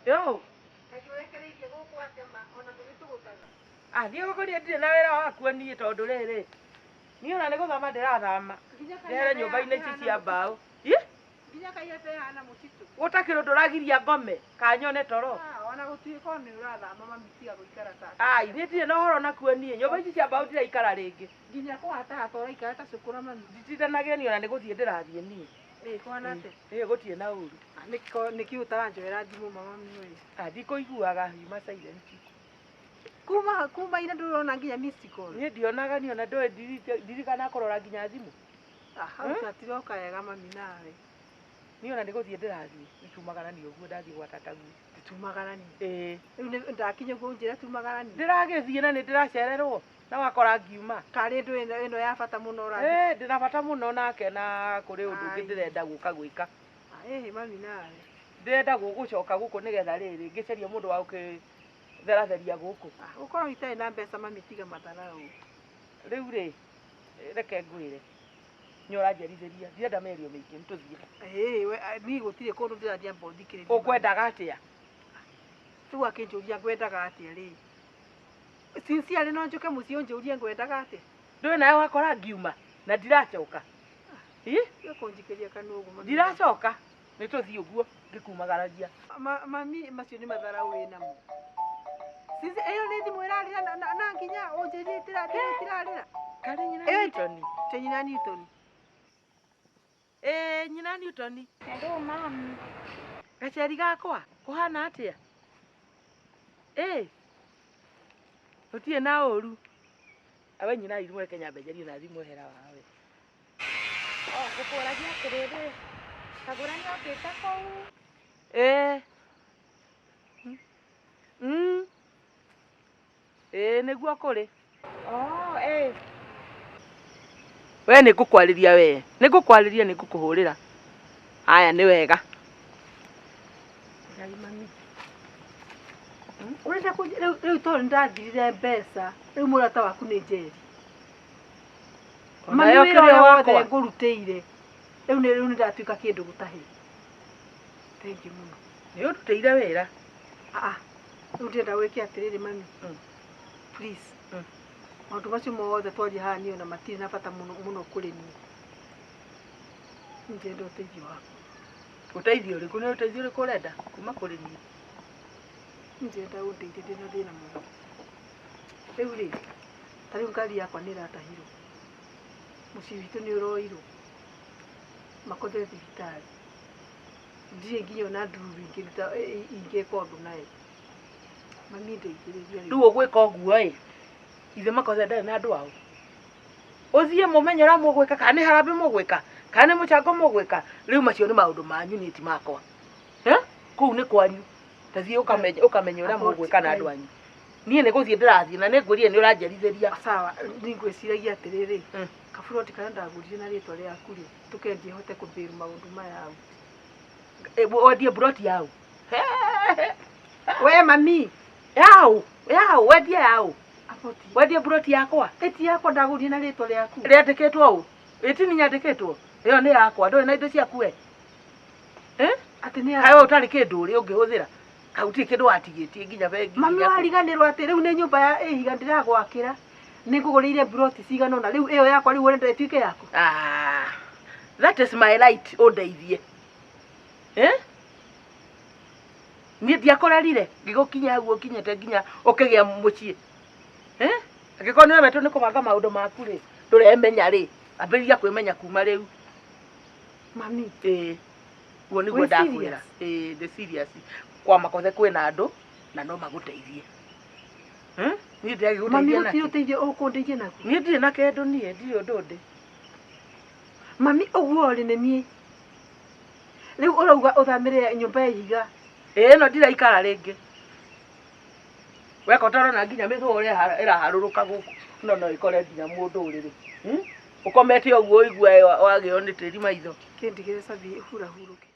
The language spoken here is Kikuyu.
Yo. Ah, thiĩ gũkũria ndirĩ na wĩra wakuo niĩ tondũ rĩrĩ niĩ ona nĩ gũthama ndĩrathama njehere nyũmba-inĩ ici cia mbaũ. Ih, Nginya kaiyete hana mũtitũ. Gũtakĩrĩ ũndũ ũragiria ngome kanyone toro. Ah, ona gũtuĩka nĩ ũrathama mami tiga gũikara ta. Ai, niĩ ndirĩ na ũhoro nakuo niĩ. Nyũmba ici cia mbaũ ndiraikara rĩngĩ. Nginya kũhatahata ũraikara ta cũkũra mami. Nditindanagĩra niĩ ona nĩ gũthiĩ ndĩrathiĩ niĩ. Ĩ kũhana atĩa? Ĩ gũtirĩ na ũru. Ah, nĩkĩ ũtaranjoera thimũ mama mi? Ah, ndikũiguaga yuma silent. Kuma ira ndũrona nginya missed call. Niĩ ndionaga niĩ ona ndũĩ ndirikana kũrora nginya thimũ. Ah, hau tatiroka wega mami nawe. Niĩ ona nĩ gũthiĩ ndĩrathiĩ. Nĩtumagarani ũguo ndathiĩ gwa tataguo. Tumagarani. Ĩĩ. Rĩu nĩ ndakinya ũguo ũnjĩre tumagarani. Ndĩragĩthiĩ na nĩ ndĩracererwo na wakora ngiuma. Karĩ ndũ ĩno ya bata mũno ũrathiĩ. Ĩĩ ndĩna bata mũno nake na kũrĩ ũndũ ũngĩ Ai. ndĩrenda gũka gwĩka. Ah, ĩhĩ mami nawe. Ndĩrenda gũcoka gũkũ nĩgetha rĩrĩ ngĩcarie mũndũ wa gũkĩtheratheria gũkũ. Ah, gũkorwo itarĩ na mbeca mami tiga matharau. Rĩu rĩ reke ngwĩre. Nĩ ũranjerithĩria ndirenda mĩario mĩingĩ nĩ tũthiĩ. Ĩĩ we niĩ gũtirĩ kũndũ ndĩrathiĩ amba ũthikĩrĩrie. Ũkwendaga atĩa? Rĩu akĩnjũria ngwendaga atĩa rĩ? Sincerely no njũke mũciĩ ũnjũrie ngwendaga atĩa? Ndũĩ nawe wakora ngiuma na ndiracoka. Ĩ? Tiga kũnjikĩria kanua ũguo mami. Ndiracoka. Nĩ tũthiĩ ũguo ngĩkumagaragia. Mami macio nĩ matharau wĩ namo. Since ĩyo nĩ thimũ ĩrarĩra na nginya ũnjĩrie ĩtirarĩra. Karĩ nyina Ĩyo Newton. Te nyina Newton. Ĩĩ nyina Newton. Hello mami. Gaceri gakwa kũhana atĩa? Ĩĩ. Gũtirĩ na ũru. Awe nyina irimũ reke nyambe njarie na thimũ hera wawe. Oh, ngũkũragia atĩrĩrĩ. Kagũra nĩ okĩte kũu. Ĩĩ. Ĩĩ nĩguo kũrĩ. Oh, ĩĩ. We nĩ ngũkwarĩria we. Nĩ ngũkwarĩria nĩ ngũkũhũrĩra. Aya nĩ wega. Ngai mami. Ũrenda rĩu tondũ nĩndathirire mbeca, rĩu mũrata waku nĩ Njeri. Mami Onayo wĩra kĩrĩ ũrĩa wothe wakwa. ngũrutĩire rĩu nĩ rĩu nĩndatuĩka kĩndũ gũtahĩ. Thengiũ mũno. Nĩ ũndutĩire wĩra. Ah, ah. Rĩu ndĩrenda wĩke atĩrĩrĩ mami. Please. Maũndũ macio mothe twaria haha niĩ ona matirĩ na bata mũno mũno kũrĩ niĩ. Niĩ ndĩrenda ũteithio waku. Ũteithio ũrĩkũ? Nĩ ũteithio ũrĩkũ ũrenda kuma kũrĩ niĩ? Niĩ ndĩrenda ũndeithie ndĩna thĩna mũno. Rĩu rĩ, ta rĩu ngari yakwa nĩ ĩratahirwo. Mũciĩ witũ nĩ ũroirwo. Makothe thibitarĩ. Ndirĩ nginya ona ndururu ingĩruta ingĩka ũndũ nayo. Mami ndeithĩrĩria rĩu. Rĩu ũgwĩka ũguo ĩ, ithe makothe ndarĩ na andũ ao. Ũthiĩ mũmenye ũrĩa mũgwĩka kana nĩ harambee mũgwĩka kana nĩ mũchango mũgwĩka. Rĩu macio nĩ maũndũ manyu niĩ ti makwa. Kũu nĩ kwanyu. Ta thiĩ ũkamenye ũrĩa mũgwĩka na andũ anyu. Niĩ nĩ gũthiĩ ndĩrathiĩ na nĩ ngwĩrire nĩ ũranjerithĩria. Sawa, niĩ ngwĩciragia atĩrĩrĩ, kaburoti karĩa ndagũrire na rĩtwa rĩaku rĩ, tũkendie hote kũbĩrũ maũndũ maya au. Wendie buroti yau? We mami. Yau, yau, wendie yau. Aboti. Wendie buroti yakwa? Ĩti yakwa ndagũrire na rĩtwa rĩaku. Rĩandĩkĩtwo ũ? Ĩti nĩ nyandĩkĩtwo? Ĩyo nĩ yakwa, ndũrĩ na indo ciaku we. Atĩ nĩ Kaĩ we ũtarĩ kĩndũ ũrĩ ũngĩhũthĩra? Kaĩ gũtirĩ kĩndũ watigĩtie nginya bengi? Mami wariganĩrwo atĩ rĩu nĩ nyũmba ya ĩhiga ndĩragwakĩra. Nĩ ngũgũrĩire buroti cigana ũna. Rĩu ĩyo yakwa rĩu ũrenda ĩtuĩke yaku? Ah, that is my right, ũndeithie. Niĩ ndiakũrerire ngĩgũkinyia hau ũkinyĩte nginya ũkĩgĩa mũciĩ. Angĩkorwo nĩ ũremetwo nĩ kũbanga maũndũ maku rĩ, ndũremenya rĩ, ambĩrĩria kwĩmenya kuma rĩu. Mami. Ĩĩ. Guo nĩguo Wĩ ndakwĩra. serious? Ĩĩ, ndĩ serious. Kwa makothe kwĩna andũ na no magũteithie. Niĩ ndĩragĩgũteithia Mami, na gũtirĩ kĩ? ũteithio ũkũndeithia naguo? Niĩ ndirĩ na kĩndũ niĩ, ndirĩ ũndũ ndĩ. Mami, ũguo rĩ nĩ niĩ. Rĩu ũrauga ũthamĩre nyũmba ya ihiga. Ĩĩ, ĩno ndiraikara rĩngĩ. Weka ũtarona nginya mĩthũa ĩraharũrũka gũkũ. No no ĩkore nginya mũndũ ũrĩrĩ. Ũkomete ũguo ũigue wagĩo nĩ tĩri maitho. Kĩndigĩre cabi hurahurũke.